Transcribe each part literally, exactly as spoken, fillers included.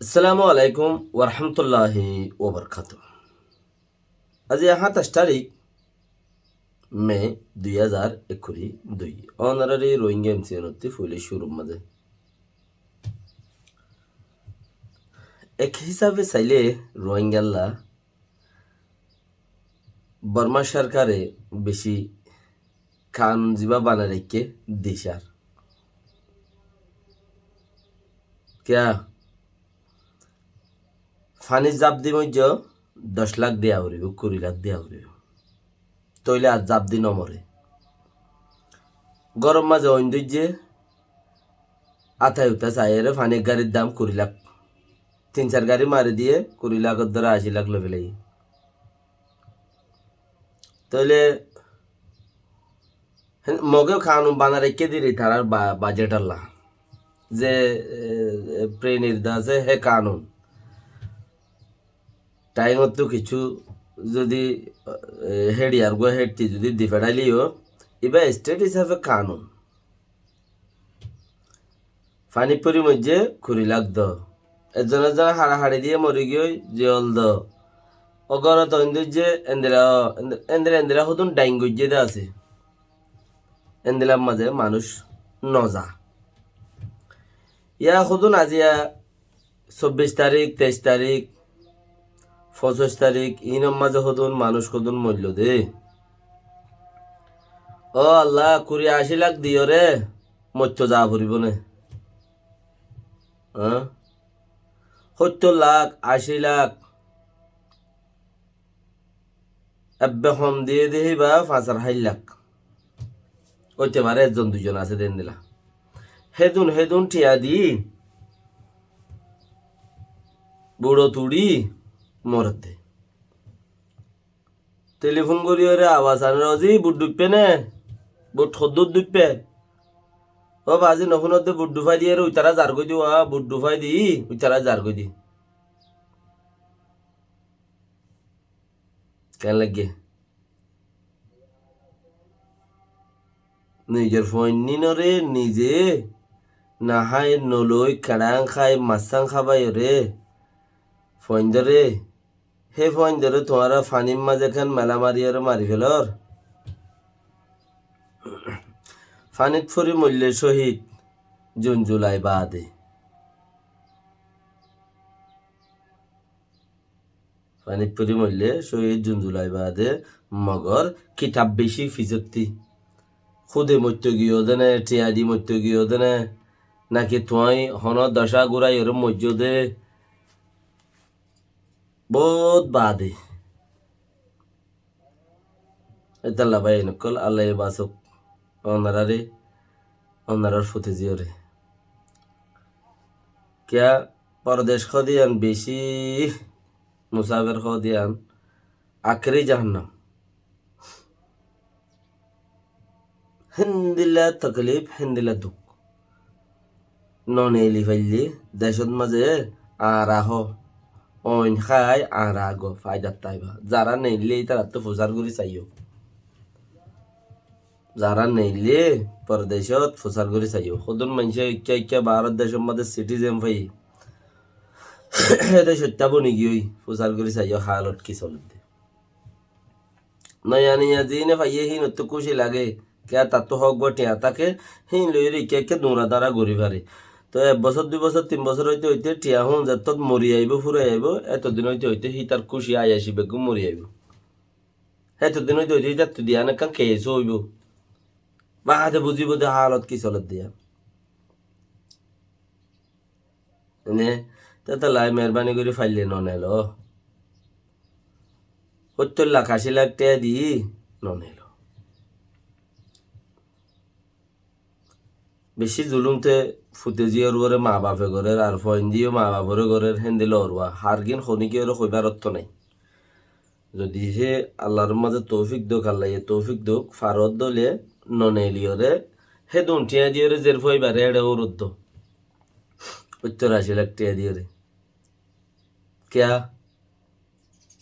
Assalamu alaikum warahmatulláhi wabarakátuhu. Aijja háñtaic tarík me dui házar ekkuri dui. Ónorar Rohingya M C N ottú foila cúrur mazé ek hísafe sailé Rohingyalla Borma sorkare beci kanun ziba banai raikké dicár. Kiyá? Fanit zaf di moijjó doc lak diya foribo, kuri lak diya foribo. Tóile ar zaf di no more. Góror mazé oin dóijje, atai utai saiyóre fani ek garir dam kuri lak. Tin sair gari mari diye, kuri lakor dóre aci lak loi félaiye. Tóile Moge kanun banai raikké diri tarár ba-, bajet olla. Ze, e, e, Prenir de asé, hé kanun. Taim ottú kissú zodi, e, héçiyar gua héçti zodi di feçáileyo, iba state hísafe kanun. Fanit fori moijjé kuri lak do. Ezzon ezzon haçahaçi diye mori giyói, ziyól do. Ó górot oin dóijje, endilla, endilla, endilla hodún dhaing goijjé de asé. Endilar mazé manúic no za. Yá hodún aijja sobbic tarík, teic tarík, foñsic tarík, iínor mazé hodún manúic hodún moillo de. Ó Allah, kuri aci lak diyóre moitto za foribó né? Añ? Hóttor lak, aci lak, ebbe hom diye de híba fañs ar háit lak. Óite fare ezzon duizon asé de endilla. Hédun, hédun thiañ di buçot uçí moredde. Telifón goríyore abas aner, "Ozi, buth dhuippe né? Buth hoddúr dhuippe?" "Ó bazi, no fúnodde, buth dhufái diyére uitará zargói di, wa, buth dhufái di, uitará zargói di." Keén laiggé? Nizor fuainnínoré nize nahái, noloi, keçán hái, massán hábaiyóre, fuaindóre, hé fuaindóre tuáñra fanir mazé keén mela mariyóre mari felór? Fanit fori moille cóhid Zunzulai baade. Fanit fori moille cóhid Zunzulai baade, mogor kitab beci fisotti. Kúde moitto giyó de né, thiañ di moitto giyó de né, naki tuáñi honó docá gúraiyóre moijjó de, boóut baade. Étalla báiyain ókkol, Allaye basók onoráre, onorár futezíyoré. Kiyá, pordec hoó de yián bicí, musáfer hoó de yián akéri jahannam. Héndilla taklif, héndilla duk. No neeli faille decót mazé añára hoó, oin hái añára agó, faidat táiba. Zará neille ítarattú fusár gorí saiyó. Zará neille pordecót fusár gorí saiyó. Hodún maincé ikká ikká Bárot decór mazé citizen faiyé. Hé decótta boni giyói fusár gorí saiyó, hálot ki solédde. Noya noya ziíne faiyé híinottú kúci lage, kiyá tattú hók gua thiañ táke, híin loiyóre ikká ikká duñra dára gorí fare. Toóu ek bosór, dui bosór, tin bosór óite óite thiañ hún zettót mori aibó, fúrai aibó, étodin óite óite hítar kúci ayaci beggún mori aibó. Étodin óite óite hítattú de yián ekkán kees óibo. Baade buzíbo de hálot ki solédde yián. Ene, tétalla meherbani gorí faille no nelo. Hóttor lak, aci lak thiañ di no nelo. Bicí zulum te futezíyor uore maa bafe gorér, ar fuaindíyo maa bafore gorér, héndilla orwa. Hargín honíkiyóre hoibár otto nái. Zodi hé Allar mazé toufik douk, Allaye toufik douk, faroddóle no neeliyóre, hé dun thiañ diyóre zer fuaibare éçe óroddó. Óittor aci lak thiañ diyóre. Kiyá?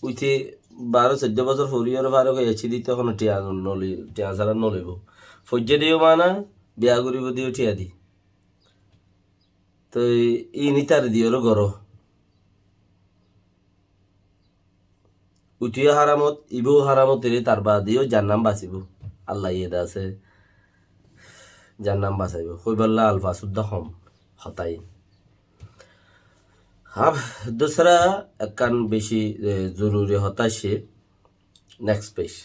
Uite baró soiddó bosór foriyóre farok ói aiccé de, ítara hono thiañ no loi-, thiañ sára no loibó. Foijjá diyó mana, biya goríbo diyó thiañ di. Toi iín ítare diyóre goró. uthiyó háramot, ibóu háramot eri, tar baade yó jahannam basibóu. Allah ye de asé, jahannam basaibóu. Hoibálla alfaz uddá hom, hotá in. Ab dusra ekkán beci, e, zoruri hotá aiccé, next page.